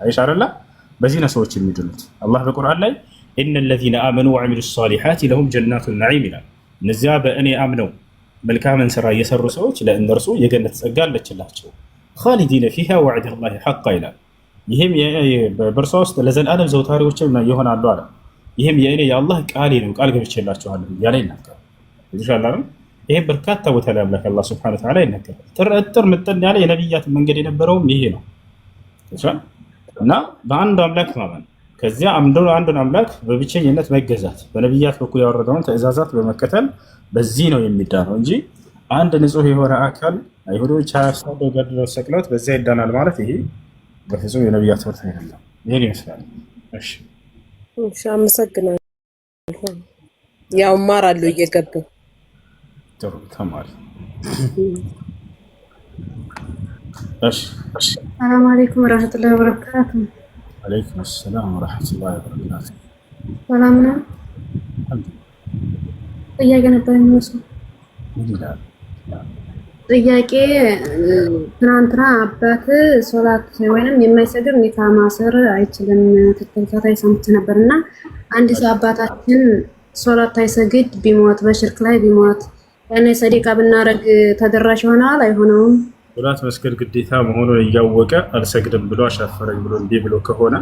አይሽ አይደለ? በዚህ ነው ሰዎች የሚድኑት። አላህ በቁርአን ላይ إن الذين آمنوا وعملوا الصالحات لهم جنات النعيم ይላል። እነዚያ በእኔ አምነው መልካምን ስራ እየሰሩ ሰዎች ለእነርሱ የገነት ጸጋ አለችላቸው። خالدين فيها وعد الله حقا ይላል። ይህም በእርሷ ውስጥ ለዘላለም ዘውታሪዎችም ይሆናሉ አለ። ይህም የእኔ የአላህ ቃሌ ነው፣ ቃል ገብቼላቸዋለሁ እያለ ይናገራል። ይህም በርካታ ቦታ ላይ አምላክ አላህ سبحانه وتعالى ይናገራል። ጥር ምጥን ያለ የነቢያት መንገድ የነበረውም ይሄ ነው እና በአንዱ አምላክ ማመን፣ ከዚያ አንዱን አምላክ በብቸኝነት መገዛት፣ በነቢያት በኩል ያወረደውን ትእዛዛት በመከተል በዚህ ነው የሚዳነው እንጂ አንድ ንጹህ የሆነ አካል አይሁዶች አሳደው ገድለው ሰቅለውት በዚያ ይዳናል ማለት ይሄ በፍጹም የነቢያት ትምህርት አይደለም። ይሄን ይመስላል። እሺ። እሺ፣ አመሰግናለሁ። ያው እማራለሁ እየገባሁ። ጥሩ ተማሪ። እሺ። ሰላም አለይኩም ወረህመቱላሂ ወበረካቱ። አለይኩም ሰላም ወረሕመቱላሂ ወበረካቱ። ሰላም ነው። ጥያቄ ነበር የሚመስለው። ምን ይላል? ጥያቄ፣ ትናንትና አባት ሶላት ወይንም የማይሰግድ ኒካ ማሰር አይችልም ትተልፋታ ሰምቼ ነበር እና አንድ ሰው አባታችን ሶላት አይሰግድ ቢሞት፣ በሽርክ ላይ ቢሞት ያኔ ሰደቃ ብናረግ ተደራሽ ይሆናል አይሆነውም? ሶላት መስገድ ግዴታ መሆኑን እያወቀ አልሰግድም ብሎ አሻፈረኝ ብሎ እንዲህ ብሎ ከሆነ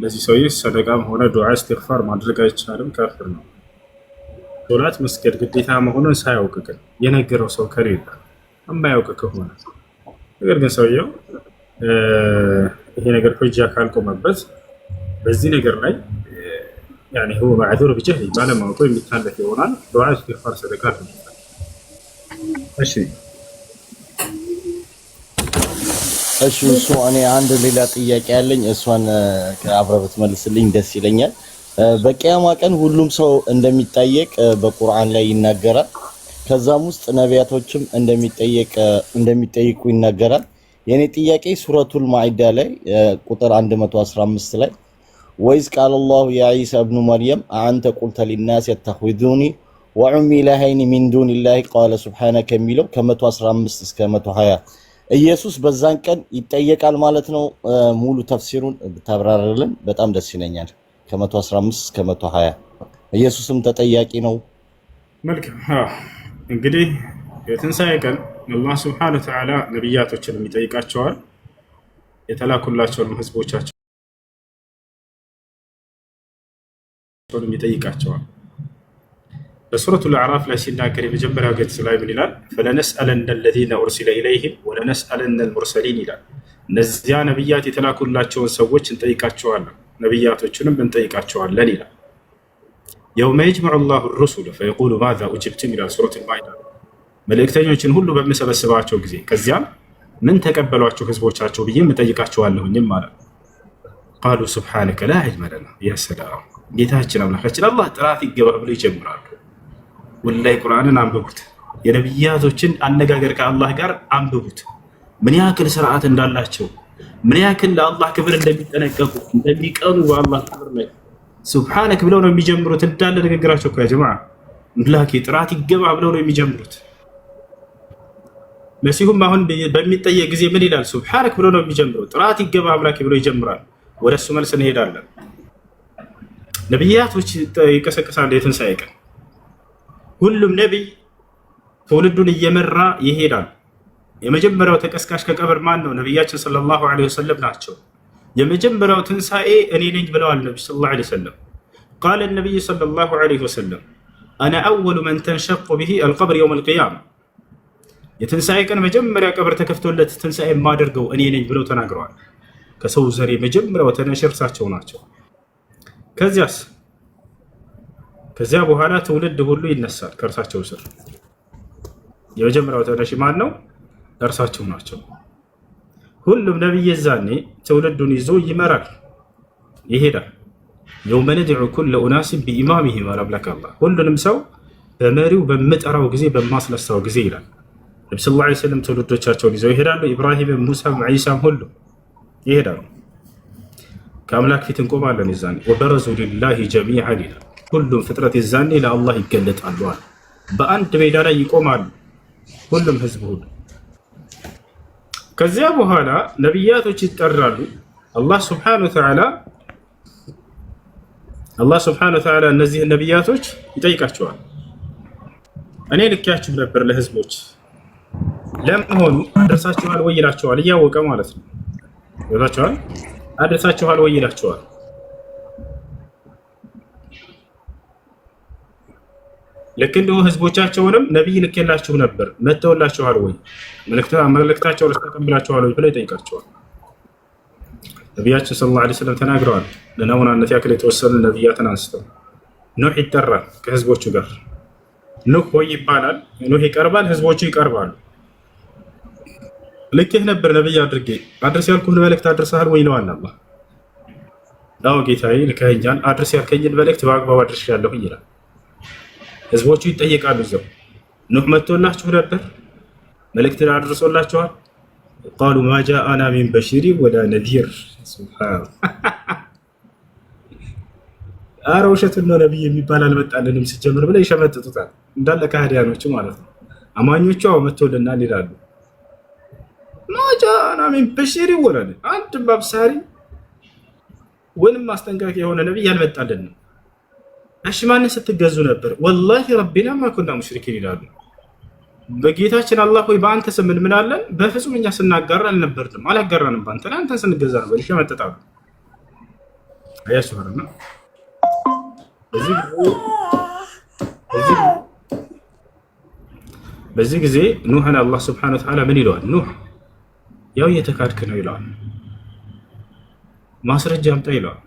ለዚህ ሰውዬ ሰደቃም ሆነ ዱዓ እስትግፋር ማድረግ አይቻልም፣ ካፍር ነው። ሶላት መስገድ ግዴታ መሆኑን ሳያውቅ ግን የነገረው ሰው ከሌለ፣ የማያውቅ ከሆነ፣ ነገር ግን ሰውየው ይሄ ነገር ሁጃ ካልቆመበት በዚህ ነገር ላይ يعني هو معذور بجهله፣ ባለማወቁ የሚታለፍ ይሆናል። ዱዓ፣ እስትግፋር፣ ሰደቃ። እሺ። እሺ፣ እሱ እኔ አንድ ሌላ ጥያቄ ያለኝ እሷን አብረህ ብትመልስልኝ ደስ ይለኛል። በቂያማ ቀን ሁሉም ሰው እንደሚጠየቅ በቁርአን ላይ ይናገራል። ከዛም ውስጥ ነቢያቶችም እንደሚጠይቁ ይናገራል። የኔ ጥያቄ ሱረቱል ማኢዳ ላይ ቁጥር 115 ላይ وإذ قال الله يا عيسى ابن مريم أأنت قلت للناس اتخذوني وأمي إلهين من دون الله قال سبحانك የሚለው ከ115 እስከ 120 ኢየሱስ በዛን ቀን ይጠየቃል ማለት ነው። ሙሉ ተፍሲሩን ብታብራርልን በጣም ደስ ይለኛል። ከ115 እስከ 120 ኢየሱስም ተጠያቂ ነው። መልካም፣ እንግዲህ የትንሣኤ ቀን አላህ سبحانه وتعالى ነቢያቶችንም ይጠይቃቸዋል፣ የተላኩላቸውንም ህዝቦቻቸውንም ይጠይቃቸዋል። በሱረቱል አዕራፍ ላይ ሲናገር የመጀመሪያው ገጽ ላይ ምን ይላል? فلنسألن الذين أرسل إليهم ولنسألن المرسلين ይላል። እነዚያ ነቢያት የተላኩላቸውን ሰዎች እንጠይቃቸዋለን፣ ነቢያቶችንም እንጠይቃቸዋለን ይላል። يوم يجمع الله الرسل فيقول ماذا أجبتم ይላል ሱረቱል ማኢዳ። መልእክተኞችን ሁሉ በምሰበስባቸው ጊዜ ከዚያም ምን ተቀበሏቸው ህዝቦቻቸው ብዬ እጠይቃቸዋለሁኝም ማለት ነው። قالوا سبحانك لا علم لنا፣ يا سلام፣ ጌታችን አምላካችን አላህ ጥራት ይገባ ብለው ይጀምራሉ። ወላሂ ቁርአንን አንብቡት። የነቢያቶችን አነጋገር ከአላህ ጋር አንብቡት። ምን ያክል ስርዓት እንዳላቸው፣ ምን ያክል ለአላህ ክብር እንደሚጠነቀቁ፣ እንደሚቀኑ በአላህ ክብር ላይ سبحانك ብለው ነው የሚጀምሩት። እንዳለ ንግግራቸው እኮ يا جماعة አምላኬ ጥራት ይገባ ብለው ነው የሚጀምሩት። መሲሁም አሁን በሚጠየቅ ጊዜ ምን ይላል? سبحانك ብሎ ነው የሚጀምረው። ጥራት ይገባ አምላኬ ብሎ ይጀምራል። ወደ እሱ መልስ እንሄዳለን። ነቢያቶች ይቀሰቅሳሉ የትንሣኤ ቀን። ሁሉም ነቢይ ትውልዱን እየመራ ይሄዳል። የመጀመሪያው ተቀስቃሽ ከቀብር ማን ነው? ነቢያችን صلى الله عليه وسلم ናቸው። የመጀመሪያው ትንሣኤ እኔ ነኝ ብለዋል ነቢ صلى الله عليه وسلم። قال النبي صلى الله عليه وسلم أنا أول من تنشق به القبر يوم القيامة፣ የትንሣኤ ቀን መጀመሪያ ቀብር ተከፍቶለት ትንሣኤ የማደርገው እኔ ነኝ ብለው ተናግረዋል። ከሰው ዘር የመጀመሪያው ተነሽ እርሳቸው ናቸው። ከዚያስ ከዚያ በኋላ ትውልድ ሁሉ ይነሳል ከእርሳቸው ስር። የመጀመሪያው ተነሺ ማን ነው? እርሳቸው ናቸው። ሁሉም ነቢይ ዛኔ ትውልዱን ይዞ ይመራል፣ ይሄዳል። يوم ندعو كل أناس بإمامهم አለ አምላክ አላህ። ሁሉንም ሰው በመሪው በምጠራው ጊዜ፣ በማስነሳው ጊዜ ይላል። ነቢ صلى الله عليه وسلم ትውልዶቻቸውን ይዘው ይሄዳሉ። ኢብራሂምም፣ ሙሳም፣ ዒሳም ሁሉ ይሄዳሉ። ከአምላክ ፊት እንቆማለን የዛኔ። وبرزوا لله جميعا ይላል። ሁሉም ፍጥረት የዛኔ ለአላህ ይገለጣሉ አለ። በአንድ ሜዳ ላይ ይቆማሉ ሁሉም ህዝብ ሁሉ። ከዚያ በኋላ ነቢያቶች ይጠራሉ። አላህ سبحانه وتعالى እነዚህን ነቢያቶች ይጠይቃቸዋል። እኔ ልኬያችሁ ነበር ለህዝቦች፣ ለመሆኑ አደርሳችኋል ወይ ይላቸዋል። እያወቀ ማለት ነው። ይላቸዋል፣ አደርሳችኋል ወይ ይላቸዋል። ልክ እንዲሁ ህዝቦቻቸውንም ነቢይ ልኬላችሁ ነበር መጥተውላችኋል ወይ፣ መልእክታቸውን ተቀብላችኋል ወይ ብለው ይጠይቃቸዋል። ነቢያችን صلى الله عليه وسلم ተናግረዋል። ለናሙናነት ያክል የተወሰኑ ነቢያትን አንስተው ኑሕ ይጠራል ከህዝቦቹ ጋር፣ ኑሕ ሆይ ይባላል። ኑሕ ይቀርባል፣ ህዝቦቹ ይቀርባሉ። ልኬህ ነበር ነቢይ አድርጌ፣ አድርስ ያልኩህን መልእክት አድርሰሃል ወይ ይለዋል አላህ። አዎ ጌታዬ ልከኸኛል፣ አድርስ ያልከኝን መልእክት በአግባቡ አድርሻለሁ ይላል። ህዝቦቹ ይጠየቃሉ። እዛው ኑሕ መጥቶላችሁ ነበር፣ መልእክትን አድርሶላችኋል? قالوا ما جاءنا من بشير ولا نذير። سبحان አረ ውሸቱን ነው፣ ነቢይ የሚባል አልመጣልንም ሲጀምር ብለው ይሸመጥጡታል። እንዳለ ከሃዲያኖቹ ማለት ነው። አማኞቹ አዎ መጥቶልናል ይላሉ። ما جاءنا من بشير ولا አንድም አብሳሪ ወይንም ማስጠንቀቂያ የሆነ ነቢይ አልመጣልንም። እሺ ማንን ስትገዙ ነበር? والله ربنا ما كنا مشركين ይላሉ። በጌታችን አላህ ሆይ በአንተ ስም እንምናለን፣ በፍጹም እኛ ስናጋራ አልነበርንም፣ አላጋራንም፣ በአንተ ላይ አንተን ስንገዛ ነበር። ይሸመጥጣሉ። አያችሁ አይደል? በዚህ ጊዜ ኑህን አላህ سبحانه وتعالى ምን ይለዋል? ኑህ ያው እየተካድክ ነው ይለዋል። ማስረጃ አምጣ ይለዋል።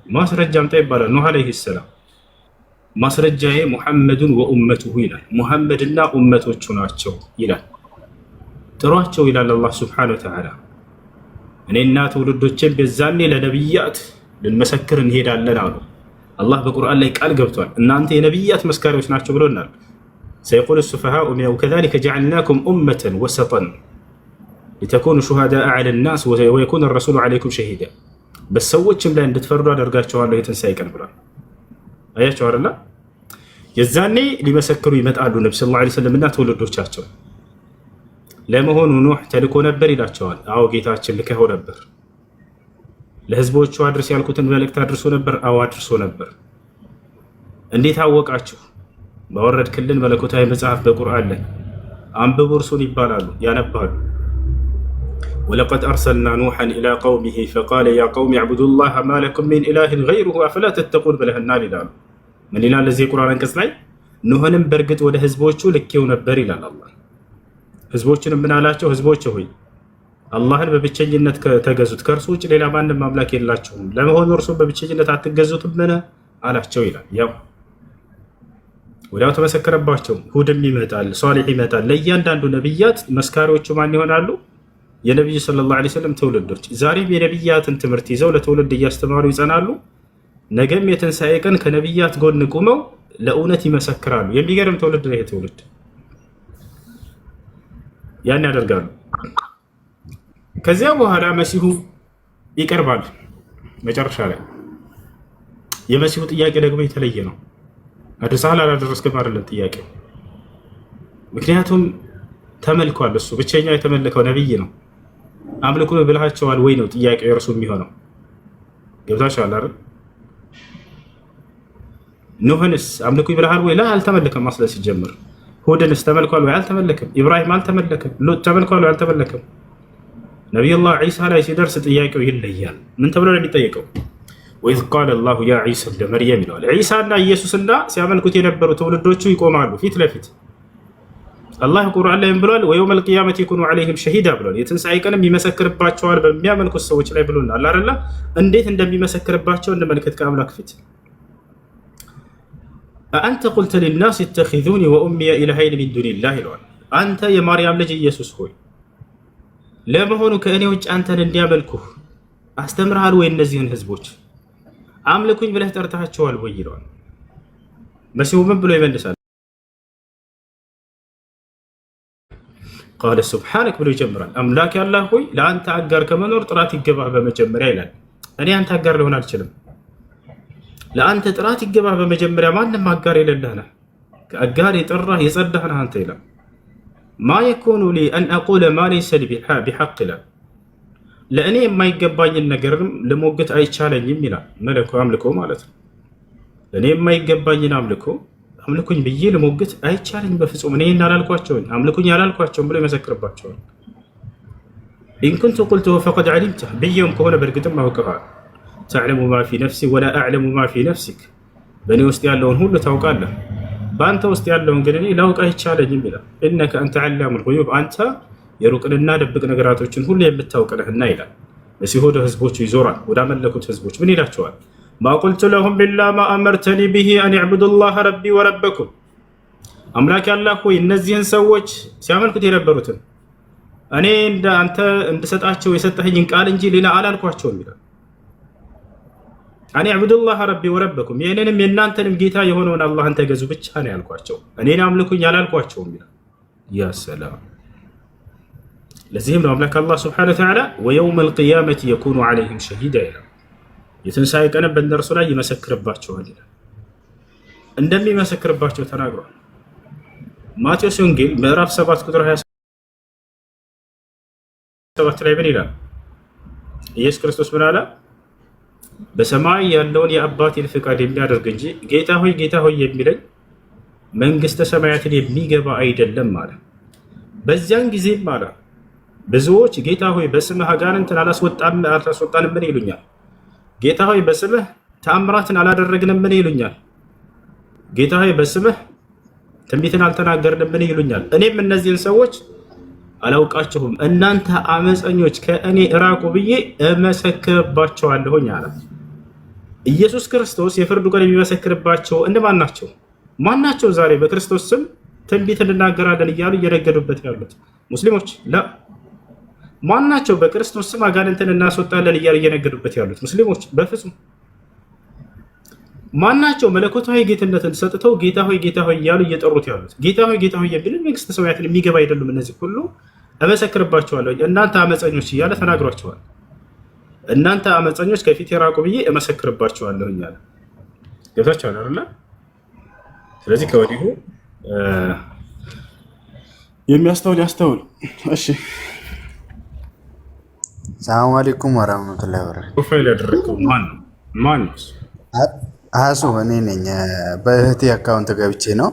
ማስረጃ አምጣ ይባላል። ኑህ عليه السلام ማስረጃዬ محمد وأمته ይላል። ሙሐመድና ኡመቶቹ ናቸው ይላል። ጥሯቸው ይላል አላህ سبحانه وتعالى። እኔና ትውልዶቼን በዛኔ ለነቢያት ልንመሰክር እንሄዳለን አሉ። አላህ በቁርአን ላይ ቃል ገብቷል። እናንተ የነቢያት መስካሪዎች ናቸው ብሎናል። سيقول السفهاء وكذلك جعلناكم أمة وسطا لتكونوا شهداء على الناس ويكون الرسول عليكم شهيدا፣ በሰዎችም ላይ እንድትፈርዱ አደርጋችኋለሁ የትንሣኤ ቀን ብሏል። አያቸው አይደለ? የዛኔ ሊመሰክሩ ይመጣሉ ነቢ صلى الله عليه وسلم እና ትውልዶቻቸው። ለመሆኑ ኑሕ ተልኮ ነበር ይላቸዋል። አዎ ጌታችን ልከኸው ነበር። ለህዝቦቹ አድርስ ያልኩትን መልእክት አድርሶ ነበር? አዎ አድርሶ ነበር። እንዴት አወቃችሁ? ባወረድክልን መለኮታዊ መጽሐፍ በቁርአን ላይ አንብቡ እርሱን ይባላሉ፣ ያነባሉ። ولقد أرسلنا نوحا إلى قومه فقال يا قوم اعبدوا الله ما لكم من إله غيره أفلا تتقون ብለህናል ይላሉ። ምን ይላል እዚህ የቁርአን አንቀጽ ላይ? ኑህንም በእርግጥ ወደ ህዝቦቹ ልኬው ነበር ይላል አላህ። ህዝቦችንም ምን አላቸው? ህዝቦች ሆይ አላህን በብቸኝነት ተገዙት፣ ከእርሱ ውጭ ሌላ ማንም አምላክ የላችሁም። ለመሆኑ እርሱን በብቸኝነት አትገዙትምን አላቸው ይላል። ያው ወዲያው ተመሰከረባቸው። ሁድም ይመጣል፣ ሷሊሕ ይመጣል። ለእያንዳንዱ ነቢያት መስካሪዎቹ ማን ይሆናሉ? የነቢዩ صلى الله عليه وسلم ትውልዶች። ዛሬም የነቢያትን ትምህርት ይዘው ለትውልድ እያስተማሩ ይጸናሉ። ነገም የትንሣኤ ቀን ከነቢያት ጎን ቁመው ለእውነት ይመሰክራሉ። የሚገርም ትውልድ ነው ይሄ ትውልድ። ያን ያደርጋሉ። ከዚያ በኋላ መሲሁ ይቀርባል። መጨረሻ ላይ የመሲሁ ጥያቄ ደግሞ የተለየ ነው። አድርሰሃል አላደረስክም አይደለም ጥያቄው። ምክንያቱም ተመልኳል። እሱ ብቸኛው የተመለከው ነቢይ ነው። አምልኩ ብልሃቸዋል ወይ ነው ጥያቄው የእርሱ የሚሆነው። ገብታችኋል አይደል? ኑህንስ አምልኩ ይብልሃል ወይ? لا አልተመለከም። أصلا ሲጀምር ሁድንስ ተመልኳል ወይ? አልተመለከም። ኢብራሂም አልተመለከም። ሉጥ ተመልኳል ወይ? አልተመለከም። ነቢዩላህ ዒሳ ላይ ሲደርስ ጥያቄው ይለያል። ምን ተብሎ ነው የሚጠየቀው? وإذ قال الله يا عيسى ابن مريم ይለዋል። ዒሳና ኢየሱስና ሲያመልኩት የነበሩ ትውልዶቹ ይቆማሉ ፊት ለፊት። አላህ ቁርአን ላይም ብሏል፣ ويوم القيامة يكون عليهم شهيدا ብሏል። የትንሣኤ ቀንም ይመሰክርባቸዋል በሚያመልኩት ሰዎች ላይ ብሎናል አይደለ? እንዴት እንደሚመሰክርባቸው እንመልከት ከአምላክ ፊት። أأنت قلت للناس اتخذوني وأمي إلهين من دون الله ይለዋል። አንተ የማርያም ልጅ ኢየሱስ ሆይ ለመሆኑ ከእኔ ውጭ አንተን እንዲያመልኩህ አስተምርሃል ወይ? እነዚህን ህዝቦች አምልኩኝ ብለህ ጠርተሃቸዋል ወይ ይለዋል። መሲሁ ምን ብሎ ይመልሳል? قال سبحانك ብሎ ይጀምራል። አምላክ አላህ ሆይ ለአንተ አጋር ከመኖር ጥራት ይገባህ በመጀመሪያ ይላል። እኔ አንተ አጋር ልሆን አልችልም። ለአንተ ጥራት ይገባህ በመጀመሪያ፣ ማንም አጋር የሌለህ ነህ፣ ከአጋር የጠራህ የጸዳህ ነህ አንተ ይላል። ما يكون لي أن أقول ما ليس لي بحق ይላል። ለእኔ የማይገባኝን ነገርም ልሞግት አይቻለኝም ይላል። መለኮ አምልኮ ማለት ነው። ለእኔ የማይገባኝን አምልኮ አምልኩኝ ብዬ ልሞግት አይቻለኝም በፍጹም። እኔ ይህን አላልኳቸውኝ አምልኩኝ አላልኳቸውም ብሎ ይመሰክርባቸዋል። إن كنت قلته فقد علمته ብዬውም ከሆነ በእርግጥም አውቀሃል። تعلم ما في نفسي ولا أعلم ما في نفسك፣ በእኔ ውስጥ ያለውን ሁሉ ታውቃለህ፣ በአንተ ውስጥ ያለውን ግን እኔ ላውቅ አይቻለኝም ይላል። إنك أنت علام الغيوب፣ አንተ የሩቅንና ድብቅ ነገራቶችን ሁሉ የምታውቅ ነህና ይላል። መሲሁ ወደ ህዝቦቹ ይዞራል። ወዳመለኩት ህዝቦች ምን ይላቸዋል? ما قلت لهم إلا ما أمرتني به أن اعبدوا الله ربي وربكم። አምላክ አላህ ሆይ እነዚህን ሰዎች ሲያመልኩት የነበሩትን እኔ እንደ አንተ እንድሰጣቸው የሰጠኸኝን ቃል እንጂ ሌላ አላልኳቸውም ይላል። أن اعبدوا الله ربي وربكم የእኔንም የእናንተንም ጌታ የሆነውን አላህን ተገዙ ብቻ ነው ያልኳቸው፣ እኔን አምልኩኝ አላልኳቸውም ይላል። يا سلام! ለዚህም ነው አምላክ አላህ سبحانه وتعالى ويوم القيامة يكون عليهم شهيدا ይላል። የትንሣኤ ቀንም በእነርሱ ላይ ይመሰክርባቸዋል ይላል። እንደሚመሰክርባቸው ተናግሯል። ማቴዎስ ወንጌል ምዕራፍ 7 ቁጥር 27 ላይ ምን ይላል? ኢየሱስ ክርስቶስ ምን አለ? በሰማይ ያለውን የአባቴን ፍቃድ የሚያደርግ እንጂ ጌታ ሆይ ጌታ ሆይ የሚለኝ መንግስተ ሰማያትን የሚገባ አይደለም አለ። በዚያን ጊዜም አለ ብዙዎች ጌታ ሆይ በስምህ አጋንንትን አላስወጣንምን ይሉኛል። ጌታ ሆይ በስምህ ተአምራትን አላደረግንምን ይሉኛል። ጌታ ሆይ በስምህ ትንቢትን አልተናገርንምን ይሉኛል። እኔም እነዚህን ሰዎች አላውቃችሁም፣ እናንተ አመፀኞች ከእኔ እራቁ ብዬ እመሰክርባቸዋለሁኝ አለ። ኢየሱስ ክርስቶስ የፍርዱ ቀን የሚመሰክርባቸው እነማን ናቸው? ማን ናቸው? ዛሬ በክርስቶስ ስም ትንቢት እንናገራለን እያሉ እየነገዱበት ያሉት ሙስሊሞች لا። ማን ናቸው? በክርስቶስ ስም አጋንንትን እናስወጣለን እያሉ እየነገዱበት ያሉት ሙስሊሞች በፍጹም። ማናቸው? መለኮታዊ ጌትነትን ሰጥተው ጌታ ሆይ ጌታ ሆይ እያሉ እየጠሩት ያሉት ጌታ ሆይ ጌታ ሆይ የሚልን መንግስተ ሰማያትን የሚገባ አይደሉም። እነዚህ ሁሉ እመሰክርባቸዋለሁ እናንተ አመፀኞች እያለ ተናግሯቸዋል። እናንተ አመፀኞች ከፊት የራቁ ብዬ እመሰክርባቸዋለሁ እያለ ገብታችኋል አይደለ? ስለዚህ ከወዲሁ የሚያስተውል ያስተውል። እሺ። سلام عليكم ورحمة الله وبركاته። Profile ያደረገው ማን ነው? ማን ነው? አሱ እኔ ነኝ። በእህቴ account ገብቼ ነው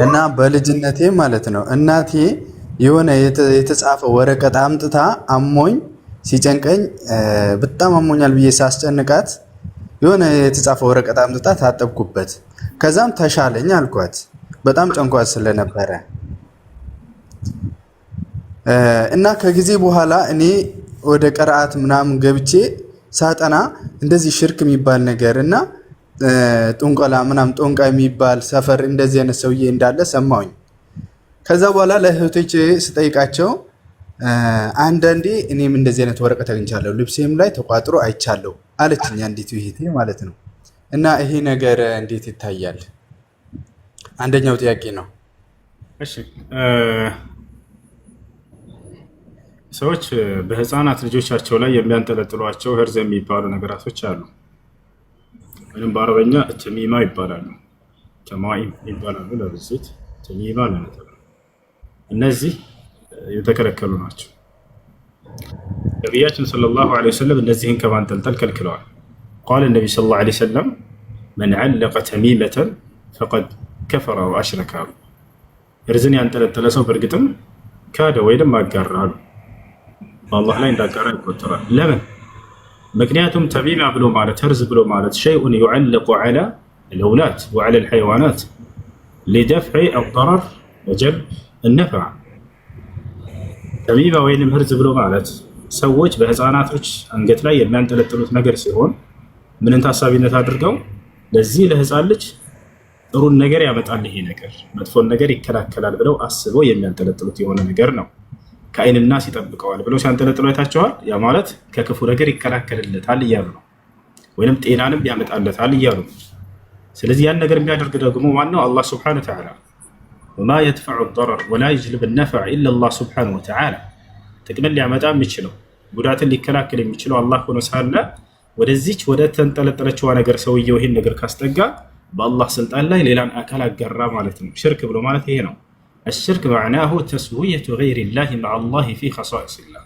እና በልጅነቴ ማለት ነው እናቴ የሆነ የተጻፈ ወረቀት አምጥታ አሞኝ ሲጨንቀኝ በጣም አሞኛል ብዬ ሳስጨንቃት የሆነ የተጻፈ ወረቀት አምጥታ ታጠብኩበት። ከዛም ተሻለኝ አልኳት። በጣም ጨንቋት ስለነበረ እና ከጊዜ በኋላ እኔ ወደ ቀርአት ምናምን ገብቼ ሳጠና እንደዚህ ሽርክ የሚባል ነገር እና ጥንቆላ ምናምን ጦንቃ የሚባል ሰፈር እንደዚህ አይነት ሰውዬ እንዳለ ሰማሁኝ። ከዛ በኋላ ለእህቶቼ ስጠይቃቸው አንዳንዴ እኔም እንደዚህ አይነት ወረቀት አግኝቻለሁ፣ ልብሴም ላይ ተቋጥሮ አይቻለሁ አለችኝ አንዲቱ እህቴ ማለት ነው። እና ይሄ ነገር እንዴት ይታያል? አንደኛው ጥያቄ ነው። እሺ፣ ሰዎች በህፃናት ልጆቻቸው ላይ የሚያንጠለጥሏቸው ህርዝ የሚባሉ ነገራቶች አሉ። ወይም በአረበኛ تميمة ይባላሉ። تمائم ይባላሉ። ለብዜት تميمة ለነጠላ እነዚህ የተከለከሉ ናቸው። ነቢያችን صلى الله عليه وسلم እነዚህን ከማንጠልጠል ከልክለዋል። قال النبي صلى الله عليه وسلم من علق تميمة فقد كفر وأشرك አሉ። እርዝን ያንጠለጠለ ሰው በእርግጥም ካደ ወይንም አጋራ አሉ። በአላህ ላይ እንዳጋራ ይቆጠራል። ለምን? ምክንያቱም تميمة ብሎ ማለት ህርዝ ብሎ ማለት شيء يعلق على الأولاد وعلى الحيوانات لدفع الضرر وجلب النفع። تميمة ወይንም ህርዝ ብሎ ማለት ሰዎች በህፃናቶች አንገት ላይ የሚያንጠለጥሉት ነገር ሲሆን ምንን ታሳቢነት አድርገው ለዚህ ለህፃን ልጅ ጥሩን ነገር ያመጣል፣ ይሄ ነገር መጥፎን ነገር ይከላከላል ብለው አስበው የሚያንጠለጥሉት የሆነ ነገር ነው። ከአይንና ይጠብቀዋል ብለው ሲያንጠለጥሉ አይታቸዋል። ያ ማለት ከክፉ ነገር ይከላከልለታል እያሉ ነው፣ ወይንም ጤናንም ያመጣለታል እያሉ ነው። ስለዚህ ያን ነገር የሚያደርግ ደግሞ ማነው? አላህ سبحانه وتعالى። وما يدفع الضرر ولا يجلب النفع إلا الله سبحانه وتعالى። ጥቅምን ሊያመጣ የሚችለው ጉዳትን ሊከላከል የሚችለው አላህ ሆኖ ሳለ ወደዚች ወደ ተንጠለጠለችዋ ነገር ሰውየው ይህን ነገር ካስጠጋ በአላህ ስልጣን ላይ ሌላን አካል አጋራ ማለት ነው። ሽርክ ብሎ ማለት ይሄ ነው። الشرك معناه تسوية غير الله مع الله في خصائص الله።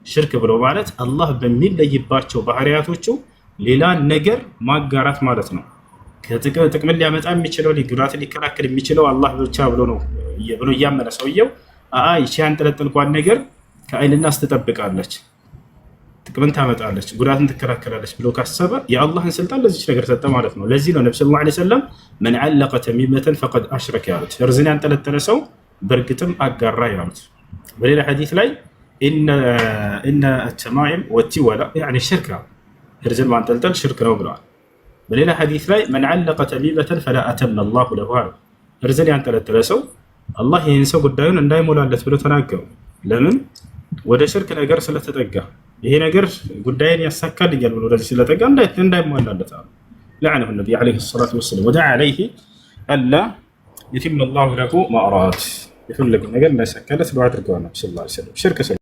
ሽርክ ብሎ ማለት አላህ በሚለይባቸው ባህሪያቶቹ ሌላን ነገር ማጋራት ማለት ነው። ጥቅምን ሊያመጣ የሚችለው፣ ጉዳትን ሊከላከል የሚችለው አላህ ብቻ ብሎ ነው ብሎ እያመነ ሰውየው ይቺ ያንጠለጠልኳን ነገር ከአይንና ትጠብቃለች፣ ጥቅምን ታመጣለች፣ ጉዳትን ትከላከላለች ብሎ ካሰበ የአላህን ስልጣን ለዚች ነገር ሰጠ ማለት ነው። ለዚህ ነው ነቢ صلى الله عليه وسلم من علق تميمة فقد أشرك ያሉት። እርዝን ያንጠለጠለ ሰው በእርግጥም አጋራ ያሉት። በሌላ ሐዲስ ላይ إن التمائم والتولة يعني شرك፣ እርዝን ማንጠልጠል ሽርክ ነው ብለዋል። በሌላ ሐዲስ ላይ من علق تميمة فلا أتم الله له አሉ። እርዝን ያንጠለጠለ ሰው አላህ ይህን ሰው ጉዳዩን እንዳይሞላለት ብሎ ተናገሩ። ለምን? ወደ ሽርክ ነገር ስለተጠጋ፣ ይሄ ነገር ጉዳይን ያሳካልኛል ብሎ ወደዚህ ስለጠጋ እንዳይሟላለት አሉ። لعنه النبي عليه الصلاة والسلام ودعا عليه ألا يتم الله له ما أراد፣ የፈለገው ነገር እንዳይሳካለት ዱዓ አድርገዋል ነቢ صلى الله عليه وسلم ሽርክ።